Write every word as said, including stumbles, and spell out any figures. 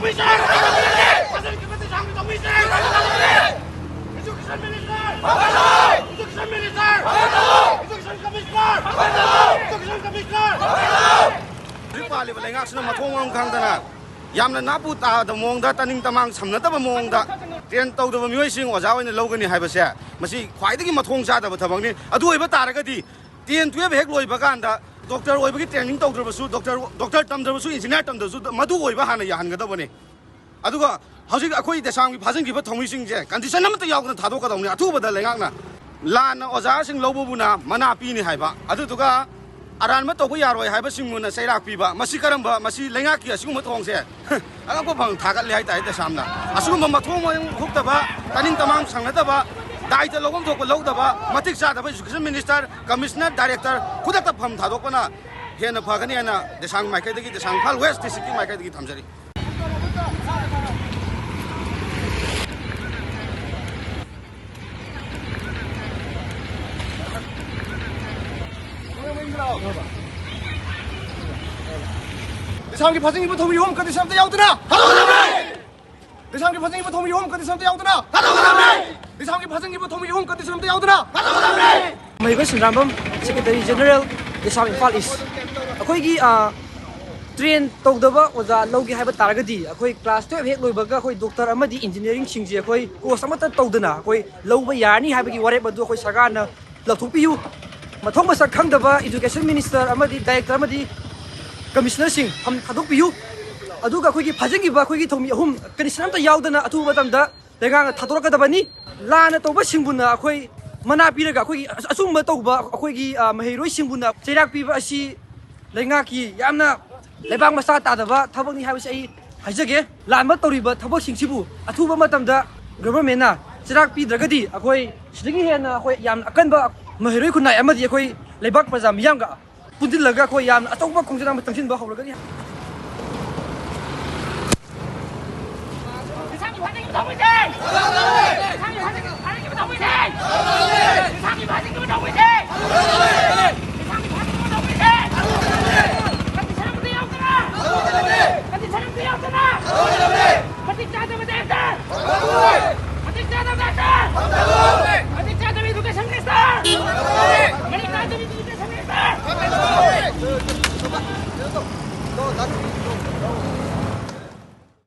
Education Minister! Education Minister! Education Commissioner! Education Commissioner! ꯍꯧꯖꯤꯛ ꯄꯥꯜꯂꯤꯕ ꯂꯩꯉꯥꯛꯁꯤꯅ ꯃꯊꯣꯡ ꯃꯔꯝ ꯈꯪꯗꯅ ꯌꯥꯝꯅ ꯅꯥꯄꯨ ꯇꯥꯗꯕ ꯃꯑꯣꯡꯗ, ꯇꯅꯤꯡ ꯇꯃꯥꯡ ꯁꯝꯅꯗꯕ ꯃꯑꯣꯡꯗ train ꯇꯧꯗꯕ ꯃꯤꯑꯣꯏꯁꯤꯡ ꯑꯣꯖꯥ ꯑꯣꯏꯅ ꯂꯧꯒꯅꯤ ꯍꯥꯏꯕꯁꯦ, ꯃꯁꯤ ꯈ꯭ꯋꯥꯏꯗꯒꯤ ꯃꯊꯣꯡ ꯆꯥꯗꯕ ꯊꯕꯛꯅꯤ꯫ ꯑꯗꯨ ꯑꯣꯏꯕ ꯇꯥꯔꯒꯗꯤ ten twelve ꯍꯦꯛ ꯂꯣꯏꯕ ꯀꯥꯟꯗ doctor ꯑꯣꯏꯕꯒꯤ training ꯇꯧꯗ꯭ꯔꯕꯁꯨ, doctor, doctor ꯇꯝꯗ꯭ꯔꯕꯁꯨ, engineer ꯇꯝꯗ꯭ꯔꯕꯁꯨ, ꯃꯗꯨ ꯑꯣꯏꯕ ꯍꯥꯟꯅ ꯌꯥꯍꯟꯒꯗꯕꯅꯤ꯫ ꯑꯗꯨꯒ ꯍꯧꯖꯤꯛ ꯑꯩꯈꯣꯏ ꯗꯦꯁꯥꯝꯒꯤ ꯐꯥꯖꯤꯟꯈꯤꯕ ꯊꯧꯃꯤꯁꯤꯡꯁꯦ condition ꯑꯃꯠꯇ ꯌꯥꯎꯗꯅ ꯊꯥꯗꯣꯛꯀꯗꯕꯅꯤ꯫ ꯑꯊꯨꯕꯗ ꯂꯩꯉꯥꯛꯅ ꯂꯥꯟꯅ ꯑꯣꯖꯥꯁꯤꯡ ꯂꯧꯕꯕꯨꯅ ꯃꯅꯥ ꯄꯤꯅꯤ ꯍꯥꯏꯕ, ꯑꯗꯨꯗꯨꯒ ꯑꯔꯥꯟꯕ ꯇꯧꯕ ꯌꯥꯔꯣꯏ ꯍꯥꯏꯕꯁꯤꯡꯕꯨꯅ ꯆꯩꯔꯥꯛ ꯄꯤꯕ, ꯃꯁꯤ ꯀꯔꯝꯕ, ꯃꯁꯤ ꯂꯩꯉꯥꯛꯀꯤ ꯑꯁꯤꯒꯨꯝꯕ ꯊꯧꯑꯣꯡꯁꯦ ꯑꯉꯛꯄ ꯐꯪ ꯊꯥꯒꯠꯂꯦ ꯍꯥꯏꯇꯥꯔꯦ꯫ ꯗꯦꯁꯥꯝꯅ ꯑꯁꯤꯒꯨꯝꯕ ꯃꯊꯣꯡ ꯃꯔꯝ ꯍꯨꯛꯇꯕ, ꯇꯥꯅꯤꯡ ꯇꯃꯥꯡ ꯁꯪꯅꯗꯕ, ꯗꯥꯏꯇ ꯂꯧꯐꯝ ꯊꯣꯛꯄ ꯂꯧꯗꯕ, ꯃꯇꯤꯛ ꯆꯥꯗꯕ education minister, commissioner, director ꯈꯨꯗꯛꯇ ꯐꯝ ꯊꯥꯗꯣꯛꯄꯅ ꯍꯦꯟꯅ ꯐꯒꯅꯤ ꯍꯥꯏꯅ ꯗꯦꯁꯥꯝꯒꯤ ꯃꯥꯏꯀꯩꯗꯒꯤ, ꯗꯦꯁꯥꯝ ꯏꯝꯐꯥꯜ West district ꯀꯤ ꯃꯥꯏꯀꯩꯗꯒꯤ ꯊꯝꯖꯔꯤ꯫ ꯗꯦꯁꯥꯝꯒꯤ ꯐꯥꯖꯤꯟꯈꯤꯕ ꯊꯧꯃꯤ ꯑꯍꯨꯝ condition ꯑꯝꯇ ꯌꯥꯎꯗꯅ ꯊꯥꯗꯣꯛꯀꯗꯕꯅꯤ! ꯗꯦꯁꯥꯝꯒꯤ ꯐꯥꯖꯤꯟꯈꯤꯕ ꯊꯧꯃꯤ ꯑꯍꯨꯝ condition ꯑꯝꯇ ꯌꯥꯎꯗꯅ ꯊꯥꯗꯣꯛꯀꯗꯕꯅꯤ! ꯗꯦꯁꯥꯝꯒꯤ ꯐꯥꯖꯤꯟꯈꯤꯕ ꯊꯧꯃꯤ ꯑꯍꯨꯝ condition ꯑꯝꯇ ꯌꯥꯎꯗꯅ ꯊꯥꯗꯣꯛꯀꯗꯕꯅꯤ! ꯃꯍꯩꯔꯣꯏ ꯁꯟꯗ꯭ꯔꯥꯝꯕꯝ, Secretary General, ꯗꯦꯁꯥꯝ ꯏꯝꯐꯥꯜ East꯫ ꯑꯩꯈꯣꯏꯒꯤ, ꯑ, train ꯇꯧꯗꯕ ꯑꯣꯖꯥ ꯂꯧꯒꯦ ꯍꯥꯏꯕ ꯇꯥꯔꯒꯗꯤ, ꯑꯩꯈꯣꯏ class twelve ꯍꯦꯛ ꯂꯣꯏꯕꯒ ꯑꯩꯈꯣꯏ doctor ꯑꯃꯗꯤ engineering ꯁꯤꯡꯁꯦ ꯑꯩꯈꯣꯏ course ꯑꯃꯠꯇ ꯇꯧꯗꯅ ꯑꯩꯈꯣꯏ ꯂꯧꯕ ꯌꯥꯔꯅꯤ ꯍꯥꯏꯕꯒꯤ ꯋꯥꯔꯦꯞ ꯑꯗꯨ ꯑꯩꯈꯣꯏ ꯁꯔꯀꯥꯔꯅ ꯂꯧꯊꯣꯛꯄꯤꯌꯨ꯫ ꯃꯊꯧ ꯃꯁꯛ ꯈꯪꯗꯕ education minister ꯑꯃꯗꯤ director ꯑꯃꯗꯤ commissioner ꯁꯤꯡ ꯐꯝ ꯊꯥꯗꯣꯛꯄꯤꯌꯨ꯫ ꯑꯗꯨꯒ ꯑꯩꯈꯣꯏꯒꯤ ꯐꯥꯖꯤꯟꯈꯤꯕ ꯑꯩꯈꯣꯏꯒꯤ ꯊꯧꯃꯤ ꯑꯍꯨꯝ condition ꯑꯝꯇ ꯌꯥꯎꯗꯅ ꯑꯊꯨꯕ ꯃꯇꯝꯗ ꯂꯩꯉꯥꯛꯅ ꯊꯥꯗꯣꯔꯛꯀꯗꯕꯅꯤ꯫ ꯂꯥꯟꯅ ꯇꯧꯕꯁꯤꯡꯕꯨꯅ ꯑꯩꯈꯣꯏ ꯃꯅꯥ ꯄꯤꯔꯒ ꯑꯩꯈꯣꯏꯒꯤ ꯑꯆꯨꯝꯕ ꯇꯧꯕ ꯑꯩꯈꯣꯏꯒꯤ, ꯑ, ꯃꯍꯩꯔꯣꯏꯁꯤꯡꯕꯨꯅ ꯆꯩꯔꯥꯛ ꯄꯤꯕ ꯑꯁꯤ ꯂꯩꯉꯥꯛꯀꯤ ꯌꯥꯝꯅ ꯂꯩꯕꯥꯛ ꯃꯆꯥ ꯇꯥꯗꯕ ꯊꯕꯛꯅꯤ ꯍꯥꯏꯕꯁꯤ ꯑꯩ ꯍꯥꯏꯖꯒꯦ꯫ ꯂꯥꯟꯕ ꯇꯧꯔꯤꯕ ꯊꯕꯛꯁꯤꯡꯁꯤꯕꯨ ꯑꯊꯨꯕ ꯃꯇꯝꯗ government ꯅ ꯆꯩꯔꯥꯛ ꯄꯤꯗ꯭ꯔꯒꯗꯤ ꯑꯩꯈꯣꯏ ꯁꯤꯗꯒꯤ ꯍꯦꯟꯅ ꯑꯩꯈꯣꯏ ꯌꯥꯝꯅ ꯑꯀꯟꯕ ꯃꯍꯩꯔꯣꯏ ꯈꯨꯟꯅꯥꯏ ꯑꯃꯗꯤ ꯑꯩꯈꯣꯏ ꯂꯩꯕꯥꯛ ꯄ꯭ꯔꯖꯥ ꯃꯤꯌꯥꯝꯒ ꯄꯨꯟꯁꯤꯜꯂꯒ ꯑꯩꯈꯣꯏ ꯌꯥꯝꯅ ꯑꯆꯧꯕ ꯈꯣꯡꯖꯪ ꯑꯃ ꯆꯪꯁꯤꯟꯕ ꯍꯧꯔꯒꯅꯤ꯫